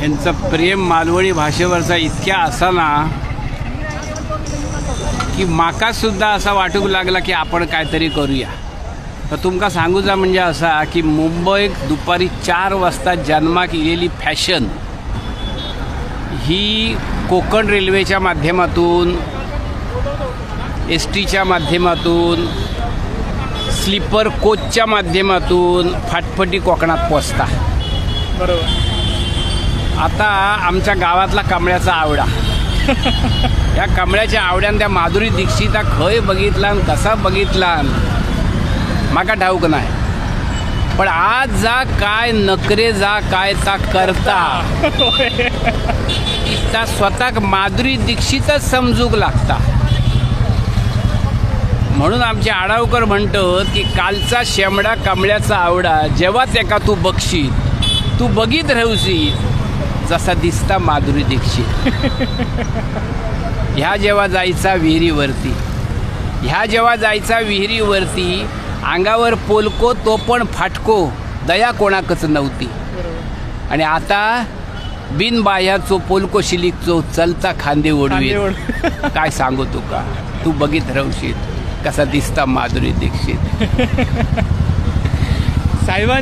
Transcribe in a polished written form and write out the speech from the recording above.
यांचं प्रेम मालवणी भाषेवरचा इतक्या असा ना की माका सुद्धा असा वाटूक लागला की आपण काहीतरी करूया. तर तुमका सांगूचा म्हणजे असा की मुंबईत दुपारी 4 वाजता जन्माक इलेली फॅशन ही कोकण रेल्वेच्या माध्यमातून, एस टीच्या माध्यमातून, स्लीपर कोचच्या माध्यमातून फाटफटी कोकणात पोचता. आता आमच्या गावातला कमळ्याचा आवडा, या कमळ्याच्या आवड्यान त्या माधुरी दीक्षिता खंय बघितला आणि कसा बघितला माका ठाऊक नाही, पण आज जा काय नकरे जा काय ता करता ता स्वतःक माधुरी दीक्षितच समजूक लागता. म्हणून आमचे आडावकर म्हणतात की कालचा शेंबडा कमळ्याचा आवडा जेव्हा तेका तू बघशीत, तू बघीत राहशीत जसा दिसता माधुरी दीक्षित. ह्या जेव्हा जायचा विहिरीवरती, ह्या जेव्हा जायचा विहिरीवरती, अंगावर पोलको तो पण फाटको, दया कोणाकच नव्हती. आणि आता बिनबाह्याचो पोलको शिलिकचो चलता खांदे ओढवी. खांदे ओढ. काय सांगू तुका, तू बघित राहशीत कसा दिसता माधुरी दीक्षित. साहेबां.